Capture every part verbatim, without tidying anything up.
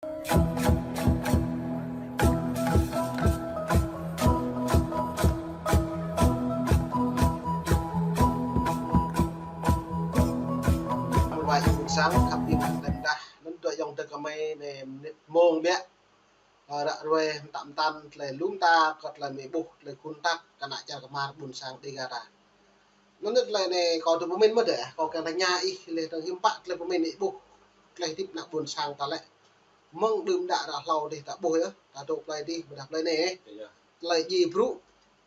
Mơ̆ng wa ih ƀuôn sang, khăp ih mơ̆ng tơdah, anŭn dŏ ayŏng adơi gơmơi anai mơnit mông biă. Ơ, ră ruai mơtam mơtam tơlơi lŏm ta, kơ tơlơi mơ̆ng ƀuh, tơlơi khun tak, kơ ană čar kơmar ƀuôn sang Dega ta. Anŭn tơlơi anai kâo tŭ pơmĭn mơ̆n dêh, kâo kiăng tơña ih, lĕ tơdang hiư̆m pă tơlơi pơmĭn ih ƀuh, tơlơi hơdip ană ƀuôn sang ta lĕ. Mơ̆ng đưm đă ră hlâo dih ta ƀuh yơh, ta dŏ plơi dih, ƀôdah plơi anai. Iya. Tơlơi djai brŭ,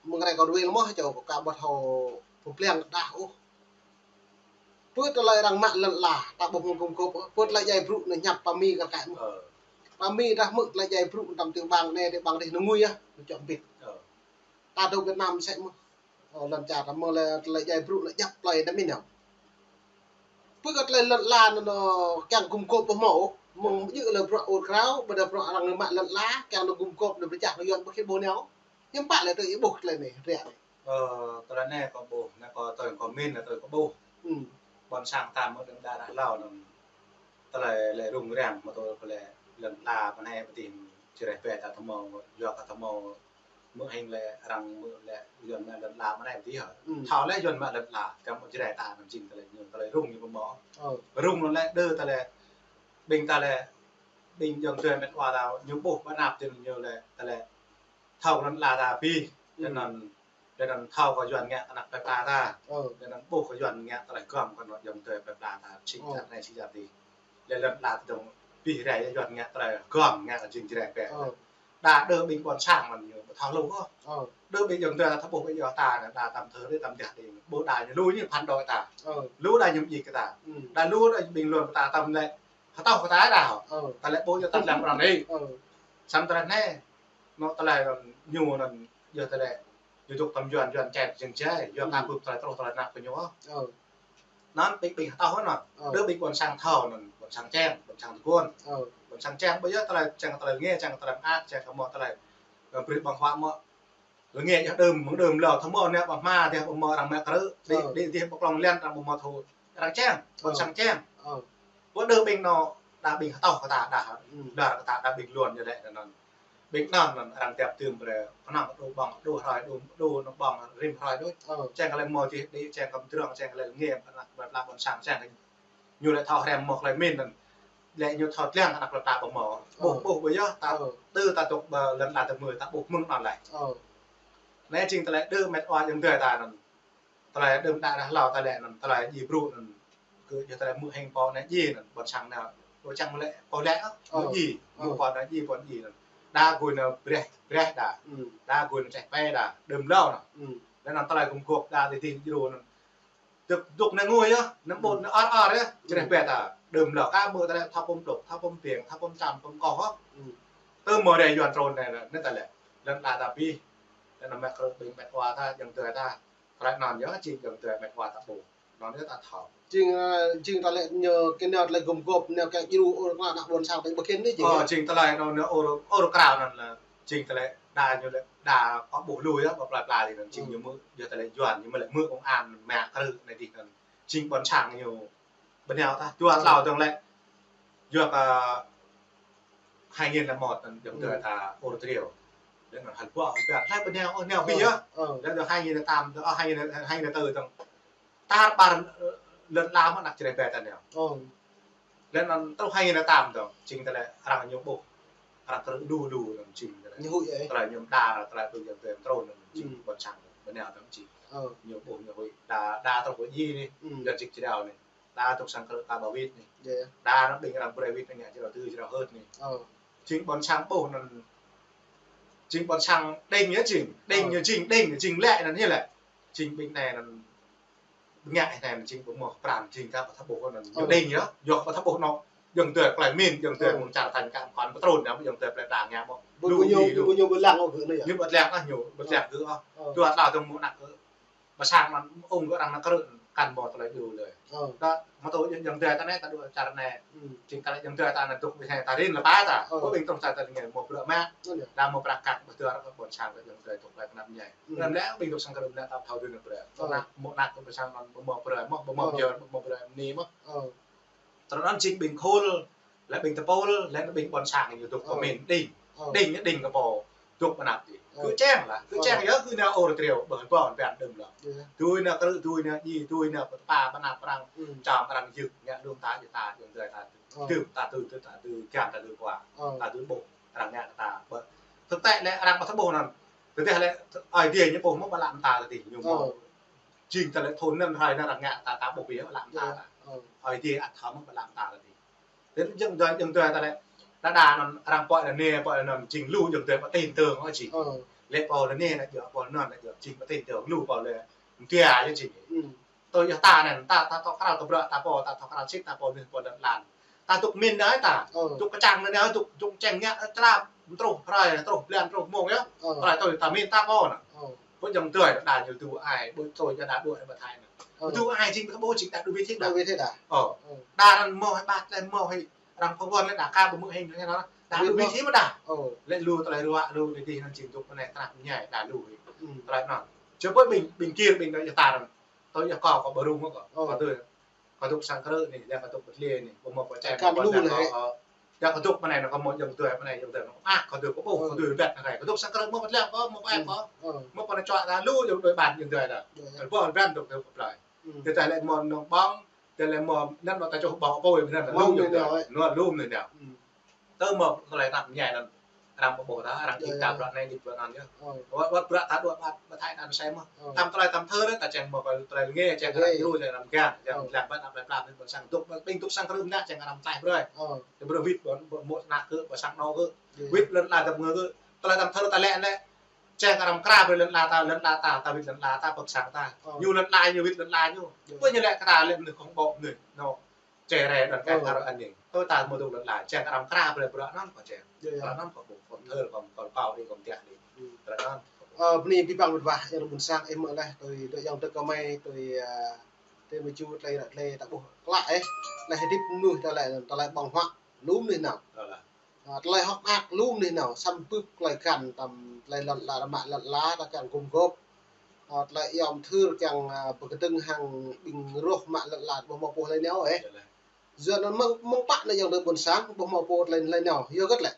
mơ̆ng ră kâo ruai lơmoh, čô kâo ka ƀuh hâo pơblang đah ôh. Pơ tơlơi arăng mă lŏn ala, ta ƀuh mơ̆ng gum gôp, pơ tơlơi djai brŭ anai ñăp pă mi kar kaĭ mơ̆n. Ơ. Pă mi dah mơ̆ tơlơi djai brŭ tơm tơng ƀang anai, tơng ƀang dih anai ngui yơh, anai čŏk ƀĭt. Ơ. Ta dŏ Việt Nam sĕ mơ̆n. Ơ, lŏn čar ta mơ̆ lĕ tơlơi djai brŭ lĕ djăp plơi ta mĭn yơh. Pơ kơ tơlơi lŏn ala anŭn, anŭn kiăng gum gôp ƀu hmâo, mơ̆ng djơ̆ lĕ bruă ur krao, ƀôdah bruă arăng mă lŏn ala, kiăng anŭn gum gôp anŭn pơčah kơ Yuan ƀu khĭn ƀuh nao. Hiư̆m pă lĕ tui ih ƀuh tơlơi anai, ră anai. Ơ, tơlơi anai kâo ƀuh, anai kâo tui kâo mĭn, anai tui kâo ƀuh. Hmm. Ƀuôn sang ta mơ̆ng đưm đă ră hlâo anŭn tơlơi lĕ rŭng răng, mơ̆ tơlơi lŏn ala pơ anai pơ adih čơreh bĕ ta tơmâo, yua kơ tơmâo mơ̆ hing lĕ arăng mơ̆ lĕ Yuan mă lŏn ala mơ̆ anai pơ adih hă. Hmm. Thâo lĕ Yuan mă lŏn ala, tơdah mơ̆ čơreh ta anŭn jing tơlơi ñu tơlơi rŭng ñu pơmâo. Ơ. Rŭng anŭn lĕ đơ tơlơi ƀing ta lĕ, ƀing ayŏng adơi met wa ta ñu ƀuh ƀơi anăp tơl ñu lĕ tơlơi thâo lŏn ala ta abih, hmm, lĕ anŭn, lĕ anŭn thâo kơ Yuan ngă kơ ană plơi pla ta. Ơ. Lĕ anŭn ƀuh kơ Yuan ngă tơlơi gơ̆m kơ ană ayŏng adơi plơi pla ta, sĭt, ơ, čar anai sĭt čar adih. Lĕ lŏn ala ta dơ̆ng abih rai Yuan ngă tơlơi gơ̆m ngă kơ jing čơreh bĕ. Ơ. Đa đơ ƀing ƀuôn sang mơ̆n ñu ƀu thâo lu ôh. Ơ. Đơ ƀing ayŏng adơi ta ƀuh ƀing ayŏng ta anai, đa tơm thơ dih tơm dah dih. Ƀu đa ñu lu ñu phản đối ta. Ơ. Lu đa ñu mơñi kơ ta. Ừ. Đa lu đa ƀing Yuan kơ ta tơm lĕ hơtŏh kơ ta đa hŏ. Ơ. Ta lĕ ƀu yua ta lăm răn dih. Ơ. Samơ̆ tơlơi anai, anŏ tơlơi ñu anŭn, yua tơlơi ñu dŏ tơm Yuan, Yuan čem jing jai, yua, ừ, ka bưp tơlơi truh tơlơi anăp kơ ñu. Ơ. Anŭn ƀing, ƀing hơtŏh anŭn. Ơ. Đơ ƀing ƀuôn sang thâo anŭn, ƀuôn sang čem, ƀuôn sang tơguan. Ơ. Ƀuôn sang čem, ƀu yua tơlơi čang tơlơi rơngiă, čang tơlơi mơak, čang kơ mơ̆ tơlơi, ơ, brơi ƀơ̆ng huă mơ̆. Rơngiă yơh đưm, mơ̆ng đưm hlâo, tơmâo anai ƀu hmua, dih ƀu hmâo arăng mă krư̆, dih, ơ, dih, dih ƀu klŏng lĕn, arăng ƀu hmâo thâo, arăng čem, ƀuôn, ơ, sang čem. Ơ. Ƀu đơ ƀing anŏ, đa ƀing hơtŏh kơ ta đa, ừ, đa kơ ta đa ƀing Yuan ñu lĕ anŭn. Ƀing anŭn anŭn arăng tiap tơm brơi, kơnơ̆ng đu ƀơ̆ng, đu hrơi, đu, đu anŏ ƀơ̆ng, rĭm hrơi đôč. Ơ. Čang kơ lĕ mơ̆ dih, dih čang kơ mơdrŏng, čang kơ lĕ ngem, ană plơi pla ƀuôn sang, čang kơ ñu lĕ thâo hrăm mơ̆ tơlơi mĭn anŭn. Lĕ ñu thâo lăng ană plơi pla ƀu hmâo. Ƀuh, ơ, ƀuh ƀu yơh, ta, ơ, tơ ta dŏ ƀơi lŏn ala ta mơ̆ ta ƀuh mơ̆ng anŭn lĕ. Ơ. Anai jing tơlơi đơ met wa ayŏng adơi ta anŭn. Tơlơi đưm đă ră hlâo ta lĕ anŭn, tơlơi djai brŭ anŭn. Kơ yua tơlơi mơ̆ hing pô anai djai anŭn, ƀuôn sang anai. Ƀu čang mơ̆ lĕ pô lĕ, ơ, mơ̆ djai. Ơ. Mơ̆ pô anai djai, pô djai anŭn. Đa gui anŭn breh, breh đa. Ừ. Đa gui anŭn čeh pe đa, đưm hlâo anŭn. Ừ. Lĕ anŭn tơlơi gum gôp đa dih dih djru anŭn. Dŏ, dŏ anai ngui yơh, anŭn ƀu, ừ, anŭn or or yơh, čơreh, ừ, bĕ ta. Đưm hlâo ka ƀu ta lĕ thâo pơm đŏk, thâo pơm piăng, thâo pơm čăm, pơm koh hŏ. Ừ. Tơmâo rai Yuan trŭn anai, anai ta lĕ. Lŏn ala ta abih. Lĕ anŭn mă krư̆ ƀing met wa ta, ayŏng adơi ta. Tơlơi anŭn yơh jing ayŏng adơi met wa ta ƀuh. Anŭn yơh ta thâo. Jing, ơ, jing ta lĕ ñu kơ nao tơlơi gum gôp, nao kơ djru ur kơ ană ƀuôn sang ƀing ƀu khĭn dih jing. Ơ, jing tơlơi anŭn, anŭn ur, ur krao anŭn lĕ. Jing tơlơi đa ñu lĕ, đa kơ ƀuh lui yơh, ƀơi plơi pla dih anŭn. Jing, ừ, ñu mơ̆, yua tơlơi Yuan ñu mơ̆ lĕ mơ̆ công an mă krư̆ anai dih anŭn. Jing ƀuôn sang ñu bơneo ta, yua, ừ, hlâo dơ̆ng lĕ. Yua kơ hai nghìn lẻ một anŭn ayŏng adơi, ừ, ta ur triều. Dơ̆ng anŭn hal ƀuh, hal ƀuh, hlơi bơneo, ơ, neo abih, ừ, yơh. Ừ. Dơ̆ng, dơ̆ng hai nghìn lẻ tám, dơ̆ng, ơ, hai nghìn, hai nghìn lẻ tư dơ̆ng. Tar ƀar, ơ, lŏn ala mơ̆ ană čơreh bĕ ta neo. Ừ. Lĕ anŭn truh hai nghìn lẻ tám dơ̆ng, jing tơlơi arăng ñu ƀuh. Arăng krư̆ đu đu anŭn jing tơlơi. Ñu huĭ, ơ. Tơlơi ñu đa, tơlơi ƀing ayŏng adơi trŭn anŭn jing, ừ, ƀuôn sang bơneo dơ̆ng jing. Ừ. Ñu ƀuh ñu huĭ, đa, đa truh ƀơi dih anai, ừ, Yuan jing jrao anai. Đa truh sang krư̆ ka ƀu wĭt anai. Yơh. Đa anŭn ƀing arăng brơi wĭt anai, jrao tui jrao hơ̆t anai. Ơ. Jing ƀuôn sang ƀuh anŭn. Jing ƀuôn sang đing yơh jing. Đing, ơ, yơh jing, đing yơh jing lĕ anŭn yơh lĕ. Jing ƀing anai anŭn. Ngă anai anŭn jing ƀu hmâo pran jing ka ƀu thâo ƀuh anŭn. Ơ. Ñu đing yơh, yua ƀu thâo ƀuh anŭn. Ayŏng adơi plơi mĭn, ayŏng adơi, ơ, mơ̆ng čar tañ kăm kăn pơtrŭn anai, ayŏng adơi plơi pla ngă mơ̆. Ƀu, lu ƀu ñu, ñu, ƀu ñu ƀu lăng ôh gơ̆ anai yơh. Ñu ƀu lăng ôh ñu, ƀu, ơ, lăng gơ̆ ôh. Ơ. Yua hlâo dơ̆ng mơ̆ ană kơ Ƀuôn sang anŭn ung kơ arăng nao krư̆ kăn mơ̆ tơlơi djru lơi. Ơ. Ta mơ̆ tŭ ayŏng adơi ta anai, ta dŏ čar anai. Ừ. Jing ta lĕ ayŏng adơi ta anai dŏ ƀơi anai ta rin lĕ pă ta. Ơ. Kơ ƀing tơ̆ng čar ta anai mơ̆ bruă mă. Ơ, yơh. Đa mơ̆ prăk kăk ƀơi tơlơi ƀuôn sang ayŏng adơi dŏ lĕ kơnam ñai. Ừ. Kơnam lĕ ƀing dŏ sang krư̆ lĕ ta thâo djru anai bruă. Ơ. Mơ̆ ană, mơ̆ ană kơ ƀuôn sang anŭn ƀu mơ̆ bruă mơ̆, ƀu mơ̆, ơ, pơyơr, ƀu mơ̆ bruă mơni mơ̆. Ơ. Tơl anŭn jing ƀing khul Lĕ ƀing tơpul, lĕ ƀing ƀôn sang ñu dŏ kơ min đing. Đing, đing kơ pô dŏ pơ anăp đing. Kơ čeng lah, kơ čeng yơh kơ nao ôr triu, ƀơi ƀôn ƀiăn đơ̆m lah. Dui nao krư̆, dui nao djai, dui nao pơ tơpă pơ anăp arăng, čang arăng yơk, ngă lŏm ta, djai ta, djai ta, dui ta, dui ta, dui kiăng ta, dui pua, ta dui ƀuh, arăng ngă ta. Ƀơi thực tế lĕ arăng ƀu thâo ƀuh anŭn. Tơdah lĕ Ơi Adai ñu ƀuh mơ̆ ƀă lăm ta tơdơi ñu mơ̆. Jing ta lĕ thŭn anŭn hrơi anŭn arăng ngă ta, ta ƀuh biă ƀă lăm ta. Ơi Adai ăt thâo mơ̆ ƀă lăm ta tơdơi. Tơdơi jing dui, jing dui ta lĕ đa đa anŭn arăng pơhiăp lĕ anai, pơhiăp lĕ anŭn jing lu jing dui pơtin tơng ôh jing. Lĕ pô lĕ anai lĕ djơ̆, pô anŭn lĕ djơ̆, jing pơtin tơng, lu pô lĕ mơtia yơh jing. Tui yơh ta anŭn, ta, ta thâo krao kơ bruă ta pô, ta thâo krao sĭt ta pô, anai pô lŏn lan. Ta dŏ min anai ta. Dŏ kơ čang anai, dŏ, dŏ čeng ngă, črap, truh hrơi, truh blan, truh mông yơh. Hrơi tui ta min ta pô anŭn. Ƀu jing tui, đa ñu dui ai, ƀu tui, đa dui ai ƀă thai anŭn. Dui ai jing ƀu jing đa dui wĭt hĭ đa. Dui wĭt hĭ đa. Đa anŭn mơ̆ hai ƀă, lĕ mơ̆ hai arăng phỏng vấn lĕ đa ka ƀu mơ̆ hĭ anŭn. Đa dui wĭt hĭ mơ̆ đa. Lĕ lu tơlơi ruă, lu lĕ đih anŭn jing dŏ anai krăp ñai, đa lu hĭ. Tơlơi anŭn. Čơ ƀơi ƀing, ƀing gir, ƀing đa yơh ta anŭn. Tui yơh kâo, kâo ƀu rŭng kâo. Kâo tui. Kâo dŏ sang krư̆ anai, yua kâo dŏ pơtlĕ anai, ƀu mơ̆ pơčai mơ̆ pơtlĕ kâo. Yua kâo dŏ pơ anai anŭn kâo mơ̆ jing dui pơ anai, jing dui. Ah, kâo dui kâo ƀuh, kâo dui ƀĕ anai. Kâo dŏ sang krư̆ mơ̆ pơtlĕ kâo, mơ̆ pơai kâo. Mơ̆ pơ anai čuă ta lu, jing dui ƀan jing dui ta. Ƀu ƀan dŏ dui pơplơi. Tơdah lĕ mơ̆ nong ƀơ̆ng, tơdah lĕ mơ̆ anŭn mơ̆ ta čuh ƀơ̆ng pô anŭn lu jing dui. Anŭn lu anai. Tơ mơ̆ tơlơi anăp ñai anŭn. Arăng ƀu ƀuh ta, arăng đĭ ta bruă anai, đĭ bruă anŭn yơh. Wơ̆t, wơ̆t bruă ta dŏ ƀă, ƀă thai anŭn sai mơ̆. Tăm tơlơi tăm thơ ta čeng mơ̆ kơ tơlơi lĕ, čeng arăng djru, čeng arăng găn, čeng lăng ƀă anăp lĕ plam, ƀôn sang dŏ, ƀing dŏ sang krư̆ anai čeng arăng tlaih brơi. Čeng brơi wĭt ƀôn, ƀôn mơ̆ anăp kơ, ƀôn sang anŏ kơ. Wĭt lŏn la dăm ngơ kơ. Tơlơi tăm thơ ta lĕ lĕ. Čeng arăng krăp brơi lŏn la ta, lŏn la ta, ta wĭt lŏn la ta, pơ̆k sang ta. Ñu lŏn la ñu, wĭt lŏn la ñu. Ƀơi ñu lĕ kơ ta lĕ mơnuih kông ƀô̆ mơnuih. Anŏ. Čê rai đon kơ haro anai. Tui ta mơ̆ dŏ lŏn la, čeng arăng krăp brơi bruă anŭn kâo čeng. Bruă anŭn kâo ƀuh, kâo thơ, kâo, kâo pao đĭ, kâo mơtiah đĭ. Bruă anŭn kâo ƀuh. Ơ, bơni abih bang mơ̆ wơ̆t, yua ƀôn sang ih mơ̆ lĕ, tui, tui yơh tui kơ mơi, tui, ơ, tui mơ̆ ču tơlơi ră tơlơi ta ƀuh klă ih. Lĕ hơdip mơnuih ta lĕ, ta lĕ ƀơ̆ng huă, lu mơnuih nao. Ơ, tơlơi hơ̆k mơak lu mơnuih nao, samơ̆ bưp tơlơi găn tăm tơlơi lŏn la, mă lŏn la, ta kiăng gum gôp. Ơ, tơlơi iâu mơthưr kiăng, ơ, pơkơdơ̆ng hăng ƀing rŏh mă lŏn la, ƀu hmâo pô hlơi nao ôh. Yua anŭn mơ̆ng, mơ̆ng pă anai yơh tơlơi ƀôn sang, ƀu hmâo pô hlơi, hlơi nao, yua hơget lĕ.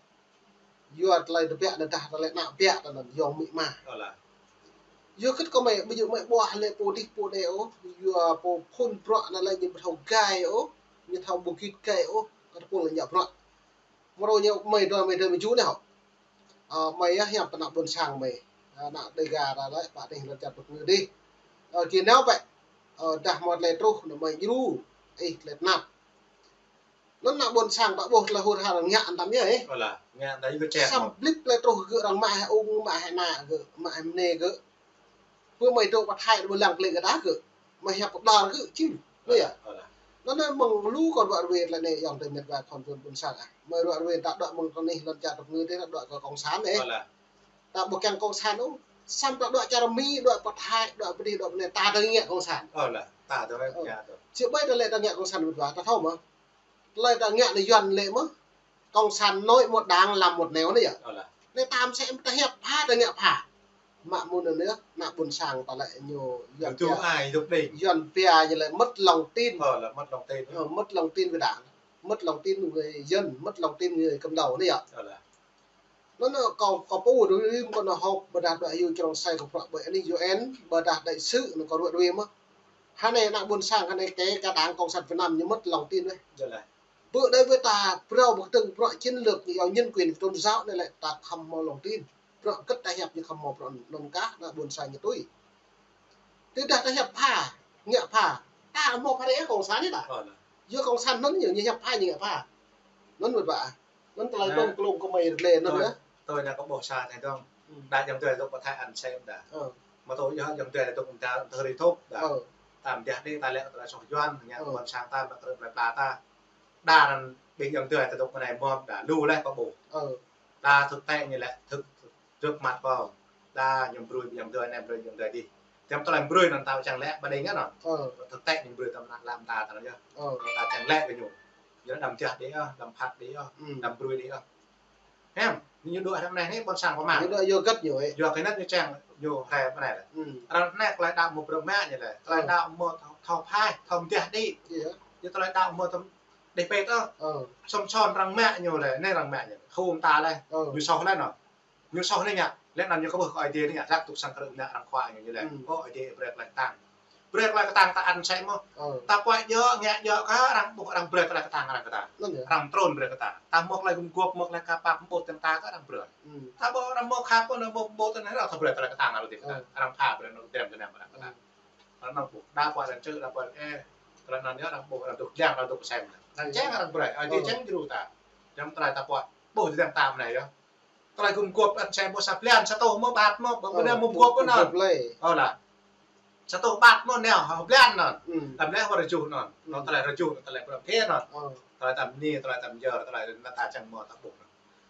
Yua tơlơi tơbiă anŭn dah, tơlơi anăp biă anŭn yơh mĭ ma. Yua hơget kơ mơi, ƀu djơ̆ mơi ƀuah lĕ pô đih pô đe ôh, yua pô phŭn bruă anŭn lĕ ñu ƀu thâo gai ôh, ñu thâo ƀu git gai ôh, kơ tơpul lĕ ñu bruă. Mrô ñu mơi dŏ, mơi dŏ mơi djru anai hŏ. Ơ, mơi yơh hiăp pơ anăp ƀôn sang mơi. Ơ, anăp Dêga ta lĕ, pă tih lŏn čar pơkơnư đih. Ơ, kơ nao ƀĕ. Ơ, dah mơ̆ tơlơi truh, anŭn mơi djru. Ih tơlơi tơnap. Anŭn anăp ƀôn sang ƀă ƀuh tơlơi hur har ngă anŭn tăm yơh, ih. Samơ̆ blip tơlơi truh gơ̆ arăng mă hĭ ung, mă hĭ ană gơ̆, mă hĭ mơnê gơ̆. Pơ mơi dŏ pơ Thái ƀu lăng plĕ kơ ta gơ̆. Mơi hiăp pơđar gơ̆ čim. Anai yơh. Anŭn anai mơ̆ng lu kâo ruă ruai tơlơi anai yơh tơlơi mĕt wa khŏn ƀôn, ƀôn sang ah. Mơi ruă ruai ta dŏ mơ̆ng tơlơi anai lŏn čar pơkơnư ta dŏ kơ cộng sản ih. Ta ƀu kiăng cộng sản ôh. Samơ̆ ta dŏ čar Mi, dŏ pơ Thái, dŏ pơ đih, dŏ pơ anai ta tơngă cộng sản. Ơ, ta tơngă. Či ƀai tơlơi ta ngă cộng sản mĕt wa, ta thâo mơ̆. Tơlơi ta ngă anai Yuan lĕ mơ̆. Cộng sản nói một đằng làm một nẻo anai yơh. Anai tam sẽ ta hiăp pha ta ngă pha. Mă mơ̆n anai yơh, anăp ƀôn sang ta lĕ ñu Yuan pia. Yuan pia ñu lĕ mất lòng tin. Ơ, mất lòng tin với Đảng, mất lòng tin với dân, mất lòng tin với người cầm đầu anai yơh. Anŭn anai kâo, kâo pô dui rĭm kâo nao họp ƀôdah dŏ hyu črông sai kơ prăk ƀơi anai U N, ƀôdah đại sứ anŭn kâo ruă ruai mơ̆. Hơnai anăp ƀôn sang hơnai kơ, kơ Đảng Cộng sản Việt Nam ñu mất lòng tin weh. Ƀơi anai weh ta phrâo pơkơdơ̆ng bruă chiến lược ñu iâu nhân quyền tôn giáo anai lĕ ta khŏm hmâo lòng tin. Bruă hơget ta hiăp ñu khŏm hmâo bruă anŭn kah anăp ƀôn sang ñu tui. Tơdah ta hiăp pha, ngă pha. Ta hmâo pha rĕ cộng sản anai ta. Yua cộng sản anŭn ñu, ñu hiăp pha ñu ngă pha. Anŭn mơ̆n ƀă. Anŭn tơlơi tơm klông kơ mơi rơlê anŭn yơh. Tui anai kâo ƀuh sa anai dơ̆ng. Đa jơ̆ng tui dŏ pơ Thái ăn sem đa. Mơ̆ tui yơh jơ̆ng tui dŏ ta tơri thŭp đa. Ta mơ̆ đih đih ta lĕ tơlơi soh Yuan, ngă ƀôn sang ta, mă krư̆ plơi pla ta. Đa anŭn ƀing jơ̆ng tui ta dŏ pơ anai mơ̆n đa lu leh kâo ƀuh. Đa thực tế ñu lĕ thực, trước mặt kâo. Đa ñu brơi jơ̆ng tui anai brơi jơ̆ng tui đih. Tơm tơlơi brơi anŭn ta čang lĕ ƀă đing anŭn. Thực tế ñu brơi tơm anăp lăm ta ta anŭn yơh. Ta čang lĕ kơ ñu. Yua đăm jah đih ôh, đăm phat đih ôh, đăm brơi đih ôh. Hiam, ñu dŏ hrăm anai anai ƀôn sang pơmă. Ñu dŏ yua hơget ñu ih. Yua kơ anŭn ñu čang ñu hrăm pơ anai lĕ. Arăng anai tơlơi đaŏ mơ̆ brơi mă ñu lĕ. Tơlơi đaŏ mơ̆ thâo, thâo phai, thâo mơdah đih. Yua tơlơi đaŏ mơ̆ thâo Đeh pet ơ. Ơ. Samsôn arăng mă ñu lĕ, anai arăng mă ñu. Khŏm ta lĕ. Ơ. Ñu soh lĕ anŭn. Ñu soh anai ngă. Lĕ anŭn ñu kơƀah kơ Ơi Adai anai ngă, răk tŭ sang krư̆ mă arăng khua ñu lĕ. Ơ, Ơi Adai brơi tơlơi kơtang. Brơi tơlơi kơtang ta ăn sĕ mơ̆. Ơ. Ta puăi djơ̆, ngă djơ̆ kơ arăng ƀuh arăng brơi tơlơi kơtang arăng kơ ta. Anŭn yơh. Arăng trŭn brơi kơ ta. Ta mơ̆ tơlơi gum guôp, mơ̆ tơlơi ka pap, ƀu tơlơi ta kơ arăng brơi. Ta ƀuh arăng mơ̆ khăp, mơ̆ ƀu tơlơi arăng brơi tơlơi kơtang arăng brơi kơ ta. Ơ. Arăng pha brơi anŭn tơlơi kơtang arăng kơ ta. Ơ. Arăng anŭn ƀuh, đa puăi arăng čư̆, đa puăi, ơ, tơlơi anŭn yơh arăng ƀuh arăng dŏ dlăng, arăng dŏ pơsem. Arăng čang arăng brơi, Ơi Adai čang djru ta. Yang tơlơi ta puăi, ƀuh tơlơi ta mơ̆ anai yơh. Tơlơi gum guôp ăn sĕ ƀuh sa blan, sa rơtuh mơ̆ ƀat mơ̆, ƀu ƀu anai mơ̆ guôp anŭn. Ơ, lah. Sa rơtuh ƀat mơ̆ nao, ha blan anŭn. Tơlơi rơjuh anŭn. Anŭn tơlơi rơjuh, tơlơi pơrăm phê anŭn. Tơlơi ta mơni, tơlơi ta mơyơr, tơlơi ta čang mơ̆ ta ƀuh anŭn.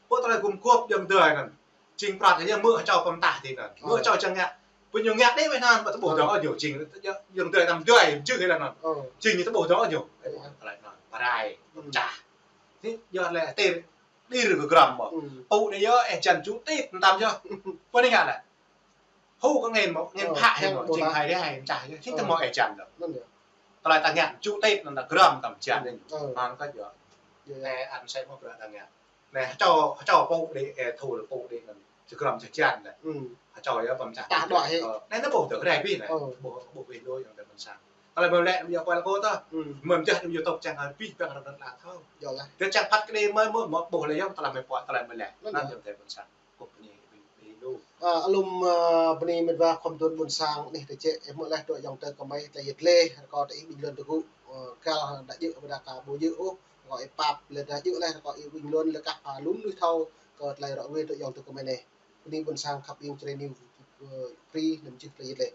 Ƀuh tơlơi gum guôp ayŏng adơi anŭn. Jing prăt yơh mơ̆ hơčâo pơmơtah tui anŭn. Mơ̆ hơčâo čang ngă. Pơ ñu ngă đeh wơ̆t anŭn, ƀu ta ƀuh dŏ ñu. Jing ayŏng adơi ta mơdơi, jing hĭ anŭn. Jing ñu ta ƀuh dŏ ñu. Tơlơi anŭn, pơrai, pơčah. Anai yơh lĕ tơl đĭ rơgơgrăm mơ̆. Pŭ anai yơh, ơ, jăn ču tip, tăm yơh. Pơ anai ngă lĕ. Hŭ kơ ngên mơ̆, ngên phă hĭ mơ̆, jing hai đeh hai čah yơh. Jing ta mơ̆ ơ jăn dŏ. Tơlơi ta ngă ču tip anŭn ta grăm tăm jăn anai. Anŭn kơ yơh. Anai ăn sĕ mơ̆ brơi ta ngă. Anai hơčâo, hơčâo pŭ đĭ, ơ, thul pŭ đĭ anŭn. Ču grăm ču jăn anai. Hơčâo yơh pơmơtah. Anai ta ƀuh tơlơi rai bĭ anai. Ƀuh, ƀuh bĭ lu ayŏng adơi ƀôn sang. Tơlơi mơ̆ lĕ ñu pơl kơ ta. Mơ̆ mơdah ñu tŏk čang hơbĭ păng rơnŭk la thâo. Yơh lah. Tơl čang phat kơ đĭ mơ̆ mơ̆ mơ̆ ƀuh lĕ yơh tơlơi mơ̆ puăi tơlơi mơ̆ lĕ. Anŭn ayŏng adơi ƀôn sang. Kơ bơni, bơni lu. Ơ, alum, ơ, bơni mĕt wa khŏm tŭ ƀôn sang anai tơ čĕ, ơ, mơ̆ lĕ tơ ayŏng adơi kơmơi tơlơi yet lĕ, rơkâo tơ ih ƀing lŏn tơgŭ, ơ, kăl đa djơ̆ ƀôdah ka ƀu djơ̆ ôh, rơkâo ih pap lĕ đa djơ̆ lĕ, rơkâo ih ƀing lŏn lĕ kah pha lŭn lui thâo, kơ tơlơi ră ruai tơ ayŏng adơi kơmơi anai. Bơni ƀôn sang khăp ƀing čơrê niu, ơ, pri, anăm čih tơlơi yet lĕ.